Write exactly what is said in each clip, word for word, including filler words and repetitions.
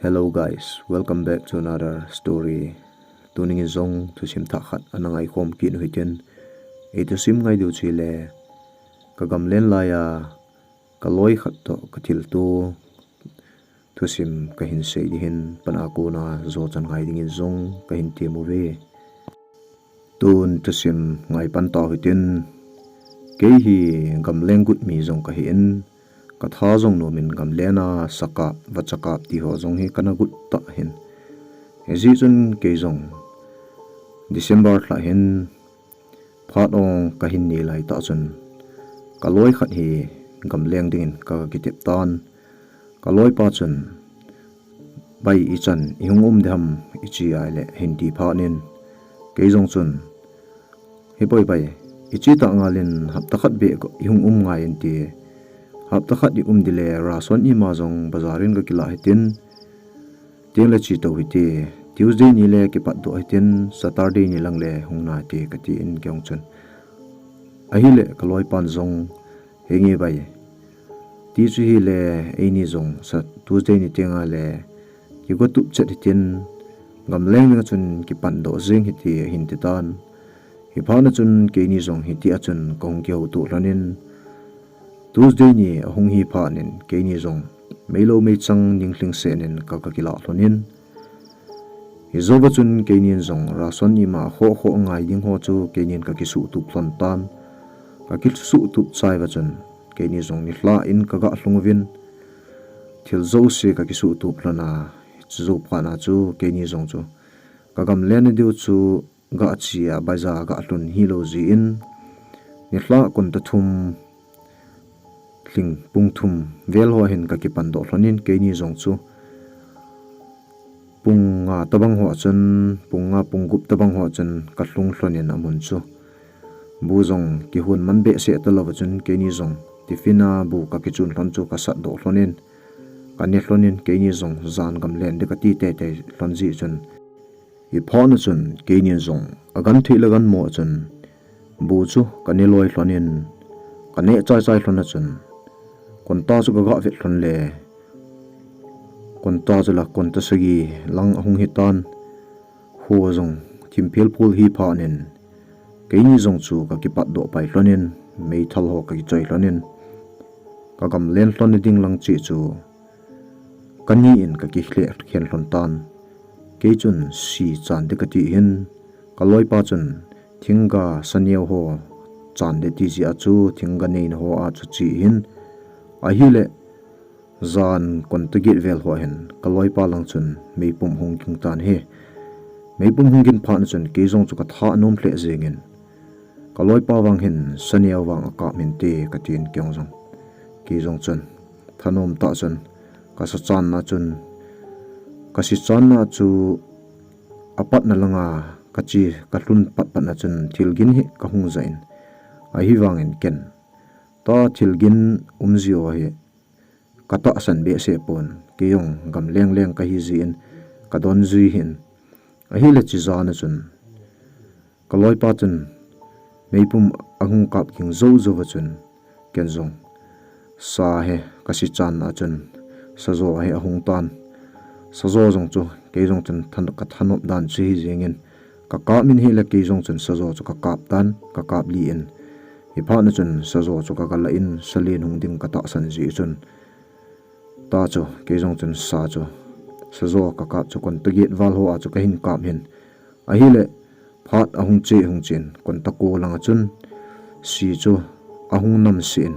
Hello guys, welcome back to another story. Tunin jong thusim thah khat ana ngaikhom kit u hitin. Ei thusim ngai diu chu ahile, ka gamlen laiya ka loi khat toh ka thilto thusim kahin sei ding ahin, apat a kona jou chan ngai dingin jong kahin tem uve. Tun thusim ngai pan tau hitin, kei hi gamlen got mi jong kahin, ka tha jong nomin gamlen a sakap, vachakap ti ho jong hi kana got tah ahin. Hijeh chun kei jong December lha hin phat ong kahin nei lai tah chun, ka loi khat hi gamlen dingin ka kitep tan. Ka loipa chun, "Bai, ichan ihung um ding ham?" ichi ahile, ahin ti phat in, kei jong chun, "Hipoi bai, ichi tah ngal in hapta khat beh ihung um ngai inte. Hapta khat i um ding le ration ima jong bazar in ka kilah hitin. Tin le chi to hite. Tuesday ni le kipat doh hitin, Saturday ni lang le hung nai te," kati in kei jong chun. Ahile ka loipan jong, "Henge bai, ti chu hile, eini jong sa Tuesday ni tenga le kigo tup chet hitin, gamlen ding a chun kipan doh jing hite," ahin ti tan. Hiphat na chun keini jong hitia chun kahung kihouto lhon in, Tuesday ni ahung hi phat in keini jong meilou meichang ninglhing seh in ka, ka kilah lhon in, hijou va chun keinin jong ration ima khoh khoh ngai ding ho chu keinin ka kisuhtup lhon tan. Ka kisuhtup chai va chun keini jong nilhah in ka ga lhung uvin, thil jouse ka kisuhtup lhon a, chujou phat na chu keini jong chu ka gamlen na diu chu gah chia bazar gah lhun hilou jeh in, nilhah konta thum lhing pung thum vel ho hin ka kipan doh lhon in keini jong chu pung nga tabang ho a chun, pung nga pung gup tabang ho a chun ka lhung lhon in amun chu bu jong kihon man behseh talou va chun keini jong tiffin a bu ka kichun lhon chu ka sat doh lhon in, ka ne lhon in keini jong jan gamlen ding ka ti teitei lhon jeh chun, hiphat na chun keinin jong agan thei le gan mo a chun bu chu ka ne loi lhon in, ka ne chai chai lhon a chun konta chu ka ga vet lhon le, konta chu la konta sagi lang ahung hi tan. Kho jong thim phel phul hi phat in keini jong chu ka kipat doh pai lhon in, meithal ho ka kichoi lhon in, ka gamlen lhon na ding lang cheh chu ka ni in ka kilheh khen lhon tan. Kei chun si chan ding ka ti hin, ka loipa chun thingga saneo ho chan ding ti jeh a chu thingga neina ho a chu che hin, ahile jan konta get vel ho hin ka loipa lang chun meipum hung ging tan ahi. Meipum hung ging phat na chun kei jong chu ka tha anom lheh jeng in, ka loipa vang hin saneo vang akap hinte ka tin kei jong, kei jong chun thanom tah chun ka sa chan na chun, ka si chan na chu apat na langa ka che, ka lhun pat pat na chun thil ging hi ka hung ja in, ahivangin ken ta thil ging um ji u hi ka tahsan behseh pon, kei jong gamlen leng ka hi jeh in ka don jui hin. Ahile chi jan a chun ka loipa chun meipum ahung kap ging jou jou va chun ken jong sa hi ka si chan a chun sajo hi ahung tan. Sajo jong chu kei jong chun than-, ka thanom dan chu hi jeng in, ka kap min hile kei jong chun sajo chu ka kap tan, ka kap li in, hiphat na chun sajo chu ka ga la in, salen hung ding ka tahsan jeh chun, ta chu kei jong chun sa chu, sajo ka kap chu konta get val ho a chu ka hin kap hin. Ahile phat ahung che hung chen, konta ko lang a chun si chu ahung nam se in,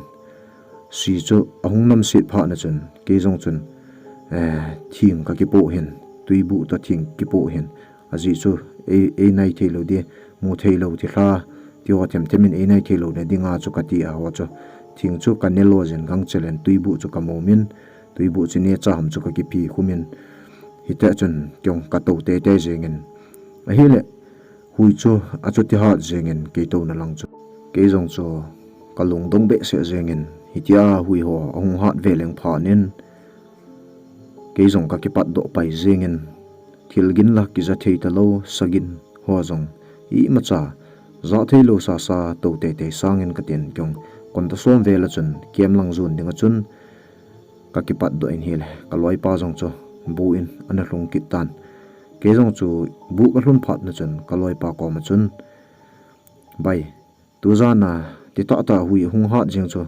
si chu ahung nam se phat na chun kei jong chun, eh, thing ka kipoh hin, tuibuh toh thing kipoh hin. Ajeh chu ei, ei nai thei lou ding, mu thei lou thilha, ti ho them them in ei nai thei lou na ding a chu ka ti a ho chu. Thing chu ka ne lou jin gang chel in tuibuh chu ka mom in, tuibuh chu neocha ham chu ka kiphi khum in. Hitia chun kei jong ka to teitei jeng in. Ahile hui chu achuti hat jeng in kei to na lang chu, kei jong chu ka lungdong behseh jeng in, hitia hui ho ahung hat ve leng phat in, kei jong ka kipat doh pai jeng in, thil ging la kija thei talou, sa ging ho jong imacha ja thei lou sa sa to teitei sang in ka tin kei jong konta som vel a chun kem lang jon ding a chun ka kipat doh in ahile ka loipa jong chu bu in ana lhung kit tan. Kei jong chu bu ka lhun phat na chun ka loipa koma chun, "Bai, tu jan a ti tah tah hui hung hat jeng chu,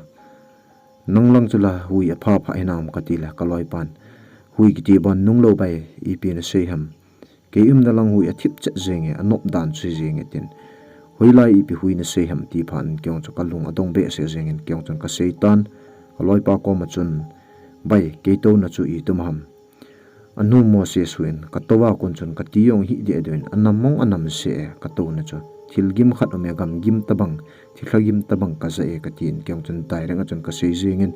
nang lang chu la hui apha pha hinam?" ka ti le ka loipan, "Hui kiti bon nung lou bai, ipi na sei ham. Kei umna lang hui athip chet jeng e, anop dan chu jeng e," tin. "Hoilai ipi hui na sei ham?" ti phat in kei jong chu ka lung adong behseh jeng in kei jong chun ka sei tan. Ka loipa koma chun, "Bai, kei touna chu itum ham. Anu Moses hu in ka tou a kon chun ka ti jong hi deh deh in, anam mong anam se e ka touna chu. Thil gim khat um e, gam gim tabang, thilha gim tabang ka ja e," ka tin kei jong chun direct a chun ka sei jeng in.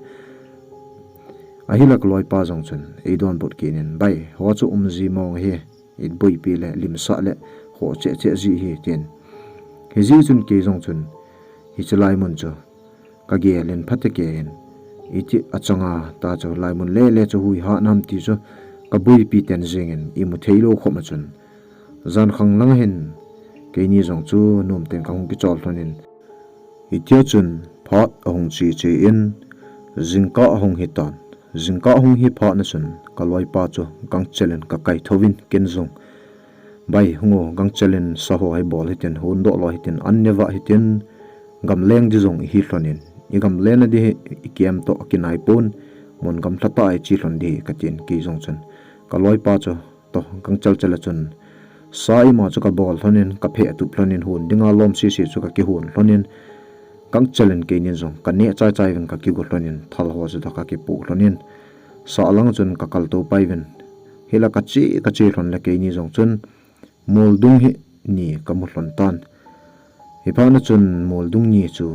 Ahile ka loipa jong chun ei donbut kit in, "Bai, ho chu um ji mong hi, i boipi le limsah le ho cheh cheh ji hi," tin. Hijeh chun kei jong chun hiche lai mun chu ka gel in phatecha in, iti achang a ta chu lai mun lele chu hui hat nam ti chu ka boipi ten jeng in imu thei lou khop a chun, jan khang lang hin keini jong chu nom ten ka hung kichol lhon in, hitia chun phat ahung che che in, jingkah ahung hi tan. Jingkah ahung hi phat na chun ka loipa chu gangchel in ka kai thou in ken jong, "Bai, hung o, gangchel in sa ho hi bol hitin, hon doh lo hitin, an neva hitin, gamleng di jong ihi lhon in, i gamlen na di hi i kem toh akinai pon, mun gamlha tah a i che lhon di hi," ka tin kei jong chun. Ka loipa chu toh gangchel chel a chun sa ima chu ka bol lhon in, ka pheh tup lhon in, hon dinga lom sisi chu ka kihon lhon in, gangchel in keinin jong ka neh chai chai uvin ka kigo lhon in, thal ho chu toh ka kipoh lhon in, sa lang chun ka kal tou pai uvin, hila ka che, ka che lhon le keini jong chun mol dung hi ni ka mu lhon tan. Hi phat na chun mol dung ni chu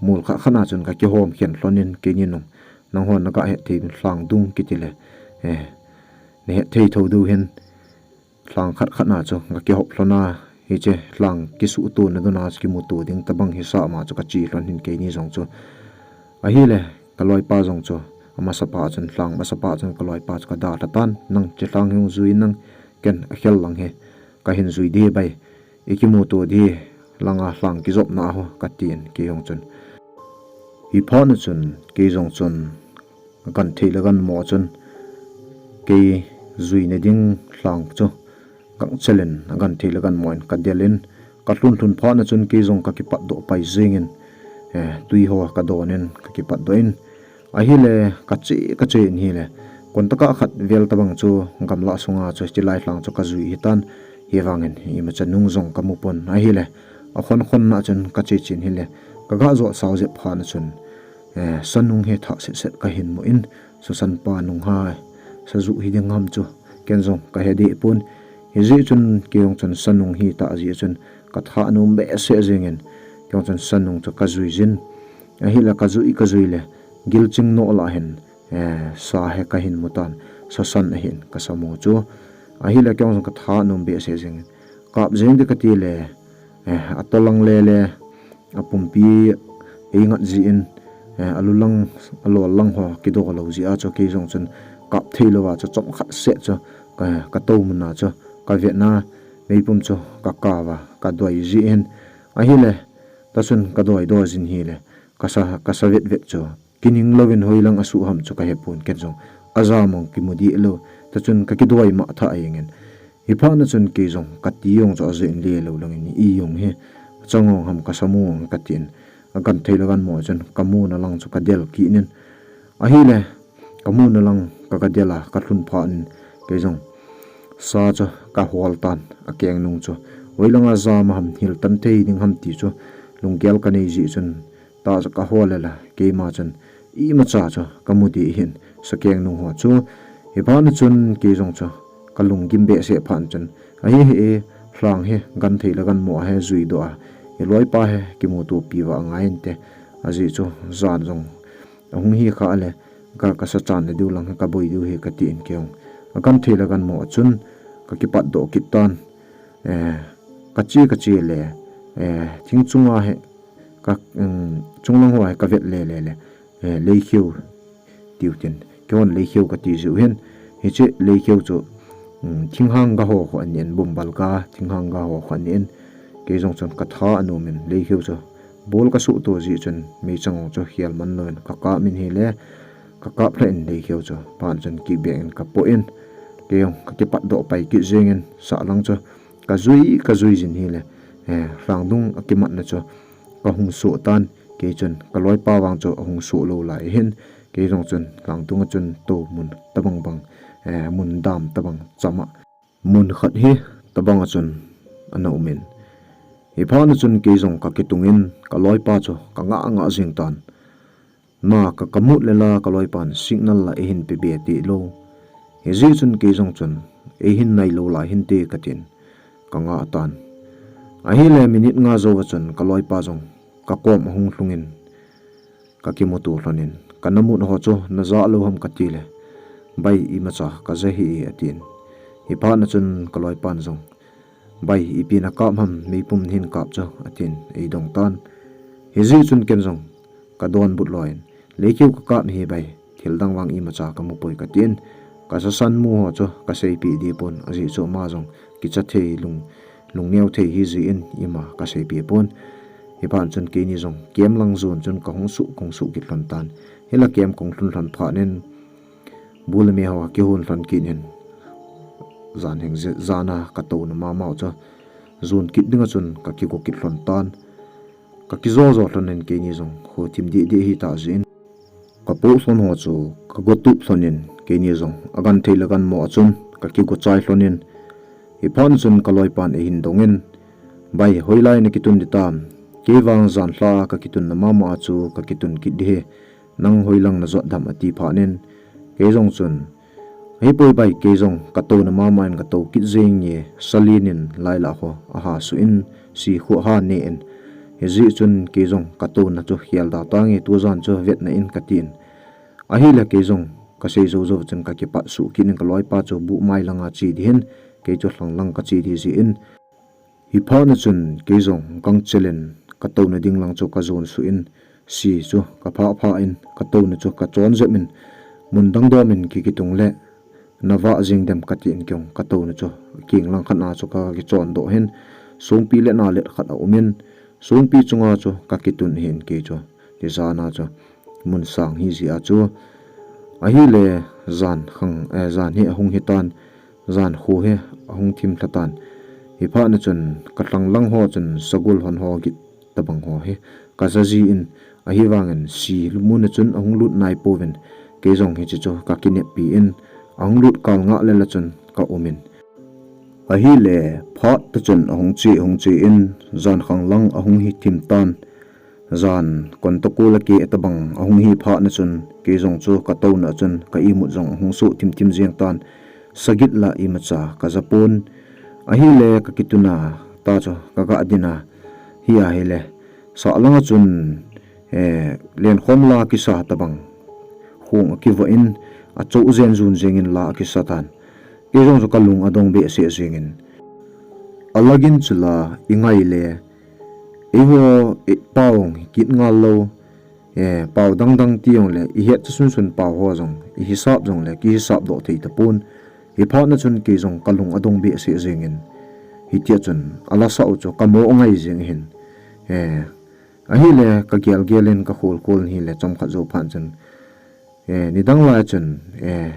mol khat khat na chun ka kihom khen lhon in keinin jong, "Nang hon na ga het thei uvin lhang dung kiti le, eh, na het thei thou diu hin lhang khat khat na chu ka kihop lhon a, hiche lhang kisuhto na dun a chu kimuto ding tabang hi sa ma chu ka che lhon in keini jong chu." Ahile ka loipa jong chu amasa pa chun, lhang masa pa chun ka loipa chu ka dalha tan, "Nang che lhang hi hung jui nang, ken akhel lang hi ka hin jui di bai, i kimuto di langa lhang kijopna ho," ka tin kei jong chun. Hi phat na chun kei jong chun agan thei le gan mo chun kei juina ding lhang chu gangchel in agan thei le gan mo in ka del in, ka lhun lhun phat na chun kei jong ka kipat doh pai jeng in, eh, tui ho ka don in ka kipat doh in, ahile ka che, ka che in hile, kon taka khat vel tabang chu gamla sunga chu chilai lhang chu ka jui hi tan, hi vang in imacha nung jong ka mu pon, ahile akhon khon na chun ka che chin hile, ka ga jo sao jep phat na chun, eh, sa nung hi thah set set ka hin mu in, susan pa nung hai, sa ju hi ding ham chu ken jong ka he deh pon. Hijeh chun kei jong chun sa nung hi tah jeh chun ka tha anom behseh jeng in, kei jong chun sa nung chu ka jui jin. Ahile ka jui, ka jui le gilching noh lah hin, eh, sa hi ka hin mu tan, sa san ahin ka sa mu chu. Ahile kei jong chun ka tha anom behseh jeng in, kap jeng di ka ti le, eh, atolang lele, apumpi eingat jin, eh, alulang, alollang ho kido lou jeh a chu kei jong chun kap thei lou a chu chomkhat seh chu ka, ka tou mun a chu ka vet na, meipum chu ka kap a, ka doi jin, ahile ta chun ka doi doi jin hile, ka sa, ka sa vet vet chu kining louvin hoilang asuh ham chu ka he pon, ken jong aja mong kimu deh lou, ta chun ka kidoi ma tha jeng in. Hi phat na chun kei jong ka ti jong chu aja in le lou lang in, i jong hi achang ong ham ka sa mong ka tin, agan thei le gan mo chun ka muna lang chu ka del kit in, ahile ka muna lang ka, ka del a ka lhun phat in kei jong sa chu ka hol tan, akeng nung chu hoilang aja ma ham, hil tan thei ding ham ti chu lunggel ka nei jeh chun, ta chu ka hol le la, keima chun imacha chu ka mu deh hin, sakeng nung ho chu. Hi phat na chun kei jong chu ka lunggim behseh phat chun, ahi hi e, lhang hi gan thei le gan mo a hi jui doh a, i loipa hi kimuto pi uva ngai inte, ajeh chu jan jong ahung hi kha le, ka, ka sa chan le diu lang hi ka boi diu hi ka tin kei jong agan thei le gan mo a chun ka kipat doh kit tan. Eh, ka che, ka che le, eh, thing chunga hi ka, um, chunglang ho hi ka vet le, le, le, eh, leikheu tiu tin. Kei hon leikheu ka ti jiu hin. Hiche leikheu chu, um, thinghang ga ho kho anin, bumbal ga, thinghang ga ho kho anin. Kei jong chun ka tha anom in leikheu chu bol ka suhto jeh chun meichang chu khel man louvin ka kap in hile, ka kap lha in leikheu chu phat chun kibeng in ka po in. Kei jong ka kipatdoh pai kit jengin, sahlang chu ka jui, ka jui jin hile, eh, lhangdung a kimatna chu ka hung soh tan, kei chun ka loipa vang chu a hung soh lou lai hin, kei jong chun lhangdung a chun tou mun tabang bang, eh, mun dam tabang chama mun khat hi tabang a chun ana um in. Hi phat na chun kei jong ka kitung in ka loipa chu ka ngah ngah jing tan. Na ka, ka mut le la ka loipan signal la eihin pe be ti lou. Hijeh chun kei jong chun eihin nai lou lai hinte ka tin ka ngah tan. Ahile minute nga jou a chun ka loipa jong ka kom a hung lhung in ka kimuto lhon in, "Ka na mut ho chu na ja lou ham?" ka ti le, "Bai, imacha ka ja hih e," a tin. Hi phat na chun ka loipan jong, "Bai, ipi na kap ham, meipum hin kap chu," a tin ei dong tan. Hijeh chun ken jong ka donbut loi in, "Leikeu ka kap hi bai, thil dang vang imacha ka mu poi," ka tin. Ka sasan mu ho chu ka seipeh deh pon, ajeh chu ama jong kicha thei lung, lungneo thei hi jeh in ima ka seipeh pon. Hi phat chun keini jong camp lang jon chun ka hung suh, ka hung suh kit lhon tan. Hi la camp ka hung lhun lhon phat in, bu le me ho kihon lhon kit in, jan heng je-, jan a ka touna mama u chu jon kit ding a chun ka kigo kit lhon tan. Ka kijo jo lhon in keini jong kho thim deh deh hi ta jeh in, ka po lhon ho chu ka go tup lhon in keini jong a gan thei le gan mo a chun ka kigo chai lhon in, hi phat chun ka loipan eihin dong in, "Bai, hoilai na kitun ding tam? Kei vang jan lha ka kitunna mama a chu ka kitun kit ding hi, nang hoilang na jot dem?" a ti phat in, kei jong chun, "Hei poi bai, kei jong ka touna mama in ka to kit jeng e, salin in lai la ho a ha suh in, si khu ha ne in. Hijeh chun kei jong ka touna chu khel da tange, tu jan chu vet na in," ka tin. Ahile kei jong ka sei jou jou chun ka kipat suh kit in ka loipa chu bu mai lang a che ding hin, kei chu lhang lang ka che ding jeh in. Hi phat na chun kei jong gangchel in ka touna ding lang chu ka jon suh in, si chu ka phah phah in ka touna chu ka chon jep in, mun dang dom in ki kitung le na vah jing dem ka tin kei jong ka touna chu keng lang khat na chu ka kichon doh hin, songpi le na let khat a um in, songpi chunga chu ka kitun hin kei chu. Ti jan a chu mun sang hi jeh a chu. Ahile jan khang, eh, jan hi ahung hi tan, jan khu hi ahung thim lha tan. Hi phat na chun ka lhang lang ho chun sagol hon ho git tabang ho hi ka ja ji in, ahivangin si mun a chun ahung lut nai pouvin, kei jong hiche chu ka kineppi in, ahung lut kal ngah le la chun ka um in. Ahile phat ta chun ahung che, ahung che in, jan khang lang ahung hi thim tan. Jan kon ta kul a ke tabang ahung hi phat na chun, kei jong chu ka touna chun ka imut jong ahung suh thim thim jeng tan, sagit la imacha ka ja pon. Ahile ka kituna ta chu ka ga din a, hi ahile, sahlang a chun, eh, lenkhom la kisa tabang, khong a kivoh in, a cho jen jun jeng in la a kisa tan. Kei jong chu ka lung a dong behseh jeng in, a lagin chu la i ngai le, eiho, eh, pao hi kit ngal lou, eh, pao dang dang ti jong le, i het chu sun sun pao ho jong, i hisap jong le, ki hisap doh thei ta pon. Hi phat na chun kei jong ka lung a dong behseh jeng in, hitia chun a la sa u chu ka mo ngai jeng hin, eh, ahile ka gel gel in ka khol khol in hile chomkhat jou phat chun, eh, nidang lai chun, eh,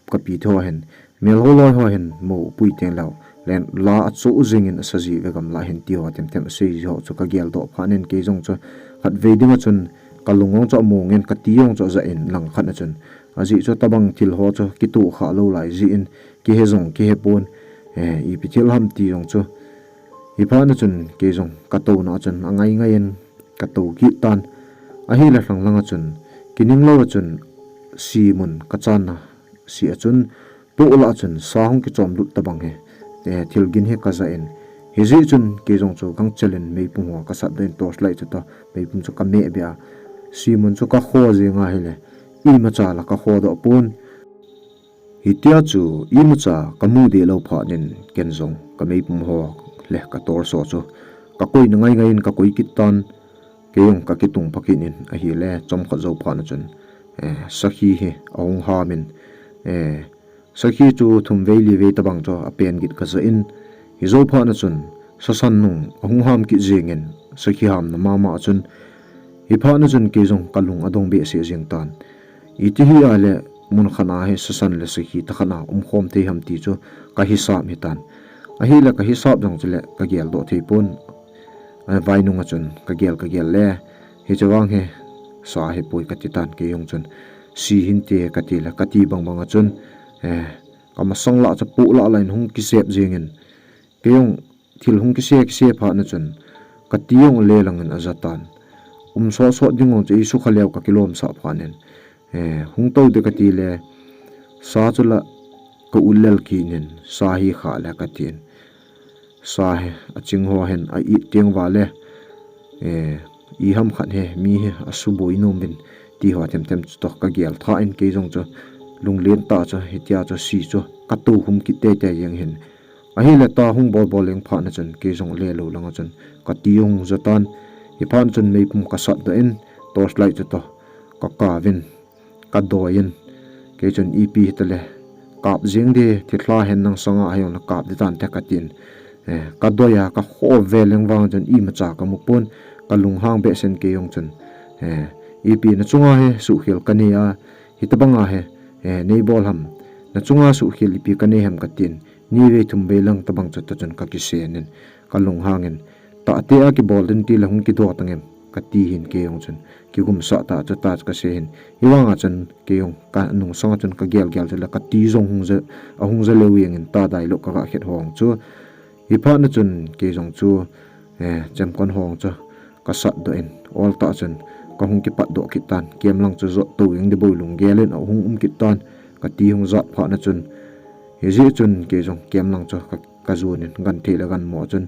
ka pi tho hin, mel ho loi ho hin mo pui teng lou, len la a cho jeng in a sa ji ve gam la hin ti ho tem tem a sei ji ho chu ka gel doh phat in kei jong chu khat vei ding a chun ka lung jong chu a mong in ka ti jong chu a ja in lang khat na chun, ajeh chu tabang thil ho chu kitoh kha lou lai jeh in kihe jong kihe pon, eh, ipi thil ham ti jong chu. Hi phat na chun kei jong ka touna chun a ngai ngai in ka to kit tan. Ahile lhang lang a chun, kining lou a chun, si mun ka chan na si a chun, poh la a chun sa hung kichom lut tabang hi, eh, thil gin hi ka ja in. Hijeh chun kei jong chu gangchel in meipum ho ka sat doh in torch light chu ta, meipum chu ka meh be a. Si mun chu ka kho jeng ahile, imacha la ka kho doh pon. Hitia chu imacha ka mu deh lou phat in ken jong ka meipum ho le ka torch ho chu ka koi na ngai ngai in ka koi kit tan, kei jong ka kitung pha kit in ahile chomkhat jou phat na chun, eh, sakhi hi ahung ham in, eh, sakhi chu thum vei li vei tabang chu a pen git ka ja in, hi jou phat na chun sasan nung ahung ham kit jeng in sakhi ham na mama a chun, hi phat na chun kei jong ka lung a dong behseh jeng tan. Iti hi ahile mun khat a hi sasan le sakhi tah khat a umkhom thei ham ti chu ka hisap hitan. Ahile ka hisap jong chule ka geldoh thei pon. A vainung a chun ka gel ka gel le, hiche vang hi sa hi poi ka ti tan, kei jong chun si hinte ka ti le, ka ti bang bang a chun, eh, ka masang lah chu pu lah lah in hung kisep jing in. Kei jong thil hung kise kise phat na chun ka ti jong le lang in a ja tan. Um sot sot ding jong chu i sukha leu ka kilom sah phat in, eh, hung tou de ka ti le, sa chu la ka ut lel kit in, sa hi kha le ka tin. Sa hi a ching ho hin a it teng va le, eh, i ham khat hi mi hi a suboi nom in ti ho them them chu toh ka gel tha in, kei jong chu lunglen tah chu hitia chu si chu ka tou hum kit tei tei jeng hin. Ahile ta hung bol bol leng phat na chun kei jong le lo lang a chun ka ti jong ja tan. Hi phat na chun meipum ka sat doh in, torch light chu toh ka kap in, ka doi in. Kei chun ipi hita le kap jeng de, thithla hen nang sanga a hi jong le kap de tan te ka tin. Eh, ka doi a ka kho ve leng vang chun imacha ka mu pon, ka lunghang behseh in kei jong chun, eh, ipi na chunga hi suhkhel ka nei a, hita bang a hi, eh, nei bol ham, na chunga suhkhel ipi ka nei ham ka tin. Ni vei thum vei lang tabang chu ta chun ka kisen in, ka lunghang in, tah te a kibol den ti le hung kido tang em ka ti hin, kei jong chun kigum sah tah chu ta chu ka sei hin. Hi vang a chun kei jong ka nung sang a chun ka gel gel chu le ka ti jong hung ja, a hung ja leu jeng in ta dai lo ka ga khet hong chu. Hi phat na chun kei jong chu, eh, chemkon hong chu ka sat doh in, ol tah chun ka hung kipat doh kit tan. Kem lang chu jot tou jeng di boi lunggel in a hung um kit tan. Ka ti hung jat phat na chun, hi jeh chun kei jong kem lang chu ka, ka jon in, gan thei le gan mo chun.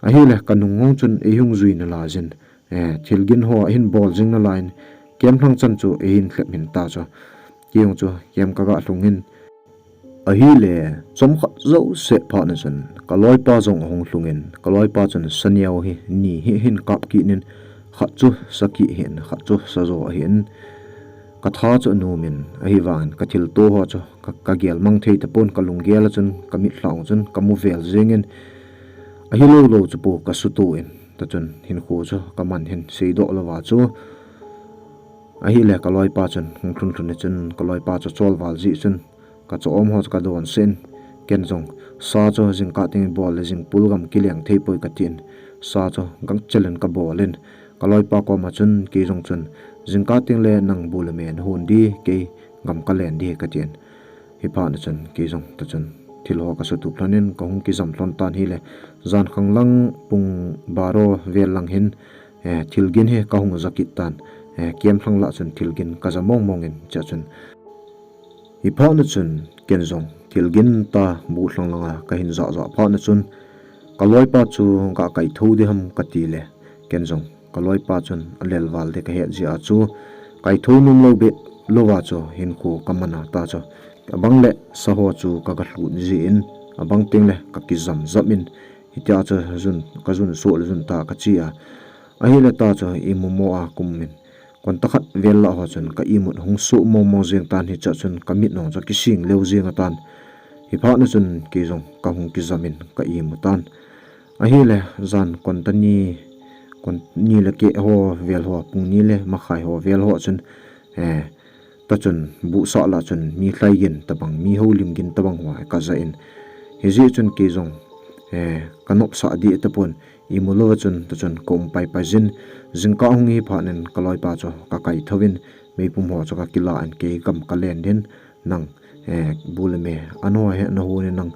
Ahile ka nung hong chun ei hung jui na lai jin, eh, thil gin ho a hin bol jing na lai in, kem lang chan chu ei hin thlep hin ta chu. Kei jong chu kem ka ga lhung in, ahile chomkhat jouse phat na chun ka loipa jong a hung lhung in, ka loipa chun sa neo hi ni hi hin kap kit in, khat chu sa kih hin, khat chu sa jo ahin, ka tha chu a nom in, ahi vang in ka thil to ho chu ka, ka gel mang thei ta pon, ka lunggel a chun ka mit lhang chun ka mu vel jeng in, ahi lo lo chu pu ka sutu in, ta chun hinkho chu ka man hin sei doh lo va chu. Ahile ka loipa chun hung lhun lhun a chun ka loipa chu chol val jeh chun ka chom ho chu ka don sen. Ken jong sa chu jingkah teng bol le jingpul gam kileng thei poi ka tin, sa chu gangchel in ka bol in, ka loipa kom a chun kei jong chun, jingkah teng le nang bu le me na hon di, kei gam ka len di ka tin. Hi phat na chun kei jong ta chun thil ho ka sutup lhon in ka hung kijam lhon tan hile, jan khang lang pung baro vel lang hin, eh, thil gin hi ka hung ja kit tan. Eh, kem lang lah chun thil gin ka ja mong mong in, chea chun hi phat na chun ken jong thil gin ta bu lang lang a ka hin ja ja phat na chun ka loipa chu ka kai tho di ham ka ti le, ken jong ka loipa chun a lel val di ka het jeh a chu kai tho nom lo be lo va chu hinkho ka man a ta chu. Abang le sa ho chu ka ga lhut jeh in, abang teng le ka kijam jam in, hitia chu jun, ka jun so le jun ta ka chi a. Ahile ta chu imu mo a kum in, kon ta khat vel lah ho chun ka imut hung so mo mo jeng tan, hichea chun ka mit nong chu kising leu jeng a tan. Hi phat na chun kei jong ka hung kijam in ka imu tan. Ahile jan kon ta ni, kon ni le keh ho vel ho, pung ni le makhai ho vel ho chun, eh, ta chun bu sa lah chun mi lhai gin tabang, mi houlim gin tabang ho ka ja in. Hi jeh chun kei jong, eh, ka nop sa di ta pon, imu lo va chun ta chun ka um pai pai jin, jingkah hung hi phat in ka loipa chu ka kai tho in, meipum ho chu ka kila in kei gam ka len din, nang, eh, bu le me a no he na hu ni nang,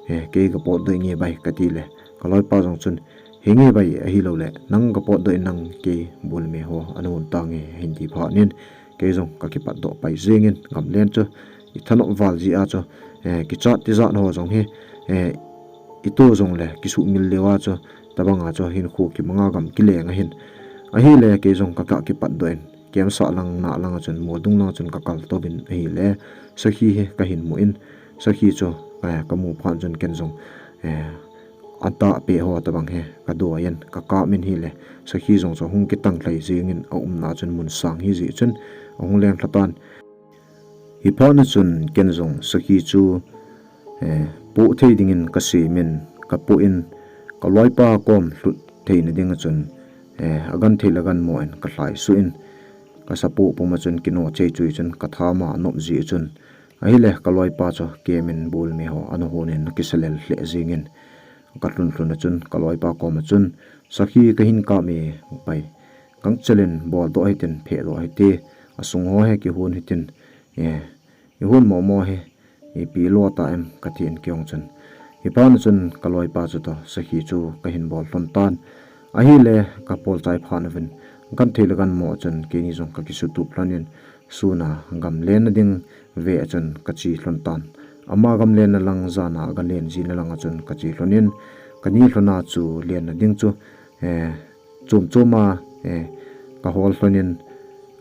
eh, kei ka potdoh nge bai ka ti le, ka loipa jong chun, hi nge bai ahi lo le, nang ka potdoh in nang kei bu le me ho a na hun ta nge hin ti phat in, kei jong ka kipat doh pai jeng in, gam len chu i thanop val jeh a chu, eh, kichat tijat ho jong hi, eh, i to jong le kisumil leu a chu, tabang a chu hinkho kimang a gam kileng ahin. Ahile kei jong ka ka kipat doh in, kem sa lang na lang a chun, mol dung lang a chun ka kal tou vin ahile, sakhi hi ka hin mu in, sakhi chu, eh, ka mu phat chun ken jong, eh, a ta pe ho tabang hi ka doi in, ka kap in hile, sakhi jong chu hung kitang lhai jeng in, a umna chun mun sang hi jeh chun a hung leng lha tan. Hi phat na chun ken jong sakhi chu, eh, poh thei ding in ka sem in, ka poh in, ka loipa kom lhut thei na ding a chun, eh, a gan thei le gan mo in ka lhai suh in, Ka sapu puma chun kino chei chui chun ka thama nop ji chun. Ahile ka loipa chu kemin bul mi ho ana hon in na kisalel hle jingin. Ka hlun hlun a chun ka loipa koma chun sakhi ka hin ka mi pai. Kang chelin bol do hitin phe do hiti. Asung ho he kihun hitin. E, i hun mo mo he. Ipi lo ta em ka tin kiong chun. Hi phan chun ka loipa chu to sakhi chu ka hin bol hlon tan. Ahile ka pol chai phan uvin. Kan thei le kan mo chun keini jong ka kisutup hlon in suna gam len na ding ve a chun ka chi hlon tan. Ama gam len na lang jana ga len ji na lang a chun ka chi hlon in ka ni hlon a chu len na ding chu, eh, chum chum a, eh, ka hol hlon in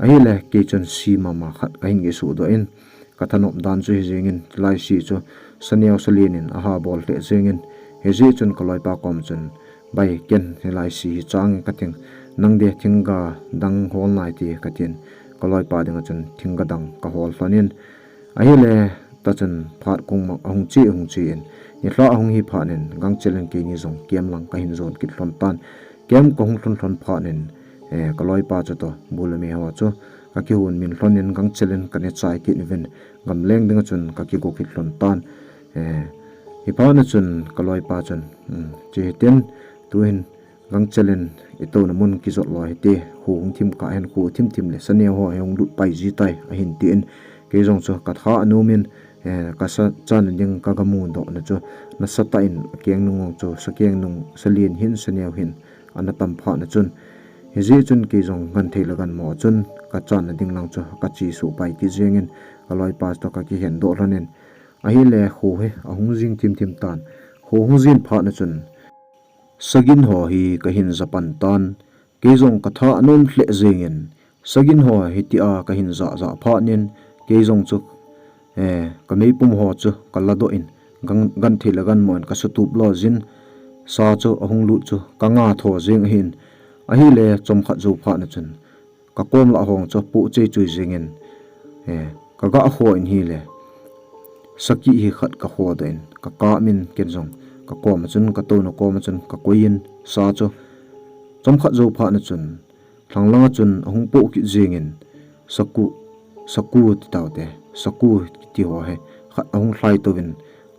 ahile kei chun si mama khat ka hin gi su do in ka thanop dan chu hi jingin lai si chu saneo salin in aha bol hle jingin hi ji chun ka loipa kom chun bai ken hi lai si hi chang ka ting nang de thingga dang hol nai ti ka tin ka loipa ding a chun thingga dang ka hol hlon in ahile ta chun phat kung mak ahung chi ahung chi in ni hla ahung hi phat in gang chelen keini jong kem lang ka hin jon kit hlon tan kem ka hung hlon hlon phat in, eh, ka loipa chu to bul mi ho chu ka kihun min hlon in gang chelen ka ne chai kit uvin gam leng ding a chun ka kigo kit hlon tan, eh, hi phan a chun ka loipa chun, um, chi hitin tu hin gang chelen i to na mun kijot lo hiti hu hung thim ka hen hu thim thim le saneo ho he hung lut pai ji tai ahin ti in kei jong chu ka tha anum in, eh, ka sa chan ding ka ga mu do na chu na sa ta in keng nung chu sa keng nung sa lien hin saneo hin ana tam pha na chun hi ji chun kei jong gan thei la gan mo chun ka chan na ding lang chu ka chi su pai ki jingin ka loipa to ka kihen do hlon in ahile hu he ahung jing thim thim tan hu hung jin pha na chun Sagin ho hi ka hin ja pan tan, kei jong ka tha anom hle jingin, sagin ho hi tia ka hin ja ja phat in, kei jong chu, eh, ka meipum ho chu ka la do in, gan, gan thei le gan mo in ka sutup lo jin, sa chu ahung lut chu ka nga tho jing ahin, ahile chomkhat jou phat na chun, ka kom la hong chu pu chei chui jingin, eh, ka ga ho in hile. Saki hi khat ka ho da in, ka ka min ken jong, ka kom a chun, ka to na kom a chun, ka koi in, sa chu. Chomkhat jou phat na chun, thlang lang a chun, ahung po kit jingin, saku, saku ti tau te, saku ti ho he, khat ahung thlai to in,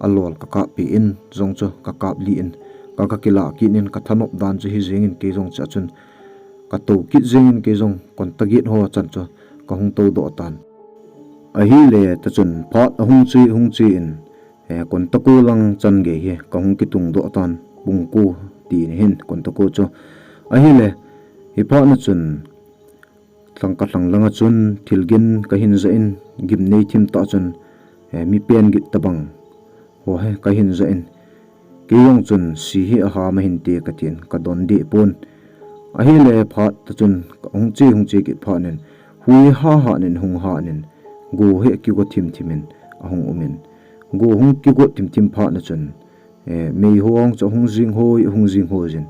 a lol ka kap pi in, jong chu ka kap li in, ka ka kila kit in, ka thanop dan chu hi jingin kei jong cha chun, ka to kit jingin kei jong kon ta git ho chan chu ka hung to do tan. Ahile ta chun phat ahung chi, hung chi in, eh, kon ta ko lang chan gei hi ka hung kitung do tan, pung ko ti ni hin kon ta ko chu. Ahile, hi phat na chun, Thlang ka thlang lang a chun thil gin ka hin ja in gim nei thim ta chun, eh, mi pen git ta bang. Ho he ka hin ja in. Kei jong chun si hi a ha ma hin te ka tin ka don de pon. Ahile phat ta chun ka hung chi hung chi kit phat in hui ha ha in hung ha in go he ki go thim thim in a hung um in. Go hung ki go thim thim phat na chun Eh, mei ho ang chu hung jing hoi, hung jing hoi jin.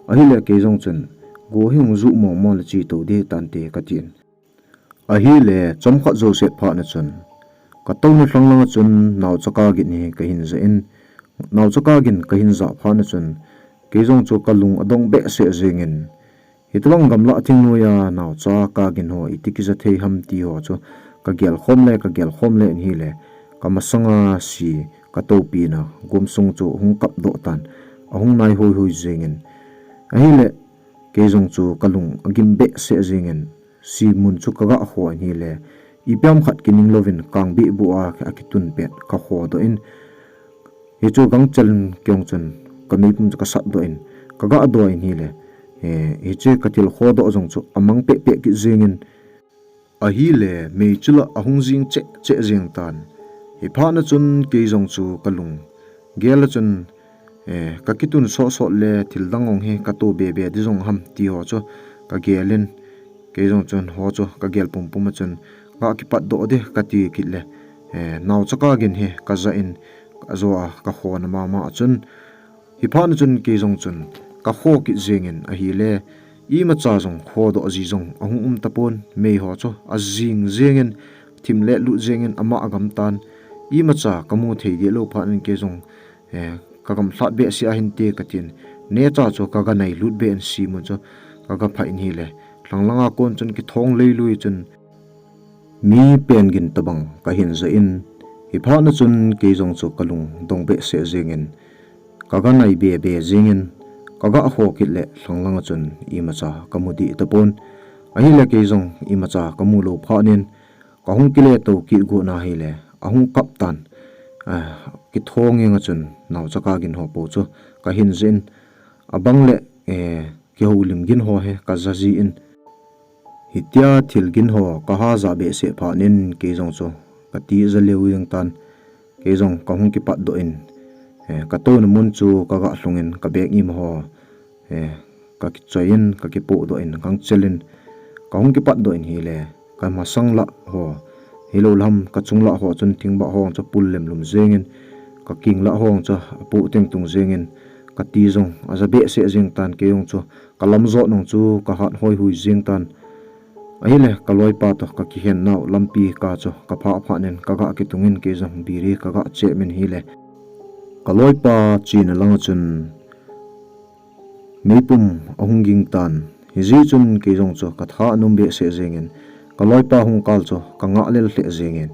Ahile kei jong chun, go hi hung ju mo mo le chi to di tan te ka tin. Ahile chomkhat jou set phat na chun, ka to na thlang lang a chun, nao chaka gin hi ka hin ja in, nao chaka gin ka hin ja phat na chun, kei jong chu ka lung a dong be se jingin, Hitobang gamla thingnoiya naocha ka gin ho iti kija thei ham ti ho chu ka gel khom le, ka gel khom le in hile, ka masanga si ka topi na gom sung chu hung kap doh tan, ahung nai hoi hoi jingin. Ahile, kei jong chu ka lung agim behseh jingin, si mun chu ka ga ho in hile, ipi ham khat kining louvin kang bih bu a, akitun pet ka ho doh in, Hichu gangchel in kei jong chun ka meipum chu ka sat doh in, ka ga doh in hile, eh, hiche ka thil ho doh jong chu amang peh peh kit jingin, ahile mei chu la ahung jing cheh cheh jing tan. Hiphat na chun kei jong chu ka lung gel a chun, eh, ka kitun soh soh le thil dang jong hi ka to be be di jong ham ti ho chu ka gel in, Kei jong chun ho chu ka gel pum pum a chun, ga kipat doh di ka ti kit le, eh, naocha ka gin hi ka ja in, ka jo a ka ho na mama a chun, hiphat na chun kei jong chun ka ho kit jingin ahile, imacha jong ho doh ji jong ahung um tapon, mei ho chu ajing jingin, thim le lut jingin ama agam tan, imacha ka mu thei di lou phat in kei jong Eh, ka gamlhat behseh a hinte ka tin. Neocha chu ka ga nai lut be in si mun chu ka ga phah in hile. Lhanglanga kon chun kithong leilui chun mi peng gin tabang kahin ja in, hiphat na chun kei jong chu kalung dong behseh jengin, kaga nai bebe jengin, kaga ho kit le lhanglanga chun imacha kamu dih tapon. Ahile kei jong imacha kamu lou phat in, kahung kile to kit got na hile, ahung kap tan. Ah, kithong inga chun naocha kagin ho po chu kahin ja in, abang le, eh, kihoulim gin ho hi kaja jin. Hitia thil gin ho kaha ja behseh phat in kei jong chu kati ja leu jeng tan. Kei jong kahung kipat doh in, eh, katou na mun chu kaga lhung in kabag ima ho, eh, kakichoi in, kakipoh doh in, kangchel in, kahung kipat doh in hile, kamasang lah ho, hilou lam, kachung lah ho chun thingbah ho chu pul lemlum jengin, kaking lah ho chu apoh tengtung jengin, kati jong aja behseh jeng tan kei jong chu, kalam jot nung chu kahat hoihui jeng tan. Ahile, kaloipa to kakihen nau lampi ka chu kaphah phat in kaga kitung in kei jong biri kaga chem in hile, kaloipa chena langa chun meipum ahung ging tan. Hijeh chun kei jong chu katha anom behseh jengin, kaloipa hung kal chu kanga lel lheh jengin.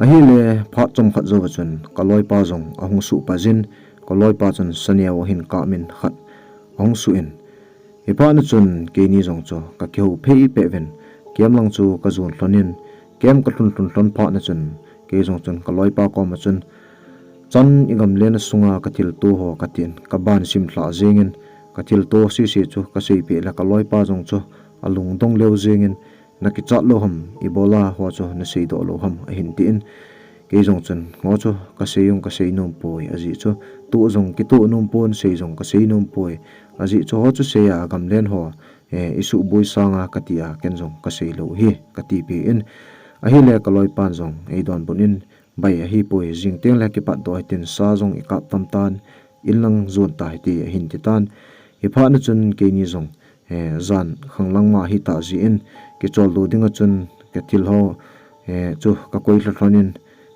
Ahile phat chomkhat jouva chun kaloipa jong ahung suhpa jin, kaloipa chun saneo ahin kap in khat ahung suh in. Hiphat na chun keini jong chu kakihou phei peh uvin, camp lang chu kajon lhon in, camp kalhun lhun lhon phat na chun kei jong chun kaloipa koma chun, chan igamlen a sunga kathilto ho katin, kaban sim lhah jengin, kathilto sese chu kaseipeh le kaloipa jong chu alungdong leu jengin, nakichat lou ham, ibola ho chu naseidoh lou ham, ahin tin. Kei jong chun, ho chu kasei jong kasei nom poi, ajeh chu, toh jong kitoh nom pon, sei jong kasei nom poi, ajeh chu, ho chu sei a gamlen ho, eh, isuhboi sanga kati a, ken jong kasei lou hi, katipeh in. Ahile kaloipan jong eidonbut in, bai ahipoi, jing teng le kipat doh hitin, sa jong ikap tam tan, inlang jon ta hite, ahin ti tan. Hiphat na chun keini jong, eh, jan khanglang ma hita jeh in, kicholdo dinga chun kathil ho, eh, chu kakoi lha lhon in,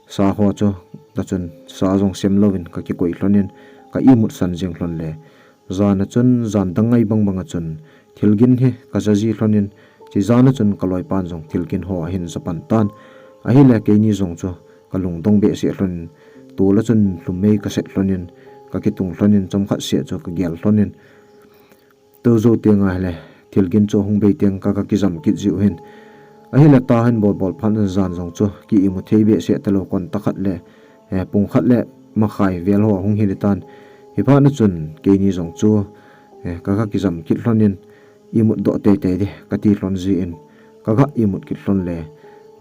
sa ho chu, ta chun sa jong sem louvin kakikoi lhon in, ka imut san jeng lhon le. Jan a chun, jan dang ngai bang banga chun, thil gin hi kaja ji lhon in, chi jan a chun kaloipan jong thil gin ho ahin ja pan tan. Ahile keini jong chu kalungdong behseh lhon in, tol a chun lhumei kaset lhon in, kakitung lhon in, chomkhat seh chu kagel lhon in, tou jou teng ahile, thil gin chu ahung bei teng ka, kakijam kit jiu hin. Ahile tahin bolbol phat na jan jong chu ki imu thei behseh talou, konta khat le, eh, pung khat le makhai vel ho ahung hi tan. Hiphat na chun keini jong chu, eh, ka, kakijam kit lhon in, imut doh teitei ding kati lhon jeh in, kaga imut kit lhon le,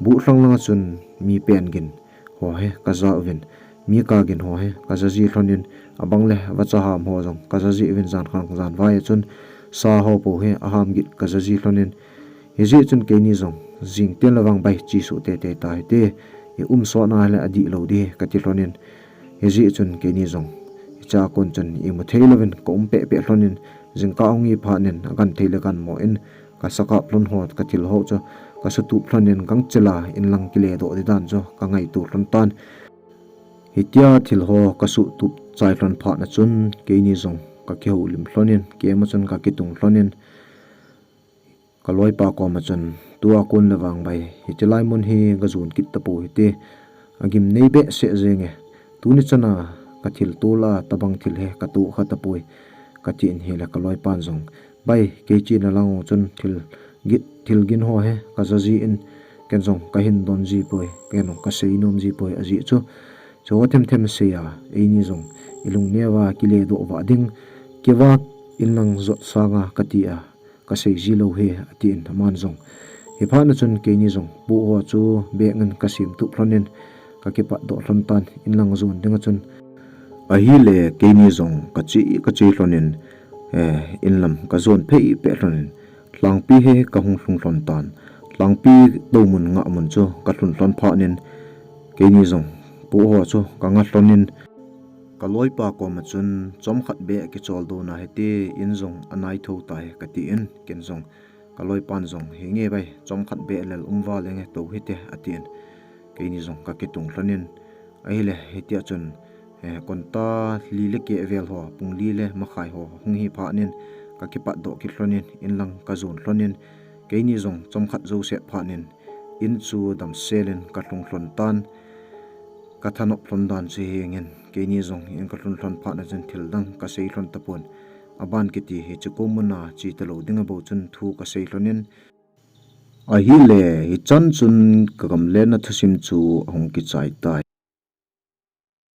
buh lhang langa chun mi peng gin ho hi kaja uvin, mi kap gin ho hi kaja ji lhon in, abang le vacha ham ho jong kaja ji uvin, jan khang jan vai a chun sa ho po hi aham git kaja ji lhon in, hijeh chun keini jong jing teng le vang bai chesuh teitei ta hite, i um sot na le adih lou ding kati lhon in, hijeh chun keini jong hicha kon chun imu thei louvin ka um pehpeh lhon in, jingkah ahung hi phat in agan thei le gan mo in, kasakap lhon ho, kathil ho chu kasutup lhon in, gangchel a inlang kile doh ding dan chu kangaito lhon tan. Hitia thil ho kasutup chai lhon phat na chun keini jong kakihoulim lhon in, camp a chun kakitung lhon in, kaloipa koma chun, tua kon le vang bai, hiche lai mun hi kajon kit tapou hite, agimnei behseh jenge, tuni chana kathilto lah a tabang thil hi katoh kha tapoi, katin hile kaloipan jong, bai, kei chena lang chun thil gin, thil gin ho hi kaja ji in, ken jong kahin don ji poi, ken jong kasei nom ji poi, ajeh chu, chu themthem sei a, eini jong ilung neo a kile doh vah ding, kivah inlang jot sanga kati a, kasei ji lou hi, atin aman jong. Hiphat na chun keini jong poh ho chu bag in kasim tup lhon in, kakipat doh lhon tan, inlang jon dinga chun. Ahile keini jong kache, kache lhon in, eh, inlam kajon phei peh lhon in, lhangpi hi kahung lhung lhon tan. Lhangpi tou mun ngah mun chu kalhun lhon phat in, keini jong poh ho chu kanga lhon in, kaloipa koma chun, chomkhat beh kicholdo na hite, in jong anai tho tai, katin, ken jong, kaloipan jong, henge bai, chomkhat beh lel um val inge, tou hite, atin. Keini jong kakitung lhon in, ahile, hitia chun, eh, konta li le keh vel ho, pung li le makhai ho hung hi phat in, kakipat doh kit lhon in, inlang kajon lhon in, Keini jong chomkhat jouse phat in, in chu damsel in kalhung lhon tan, kathanop lhon dan chu hengin, keini jong in kalhun lhon phat na chun thil dang kasei lhon tapon, aban kiti hi chu ko muna chi talou ding abou chun thu kasei lhon in, ahile hichan chun kagamlen na thusim chu ahung kichai tai.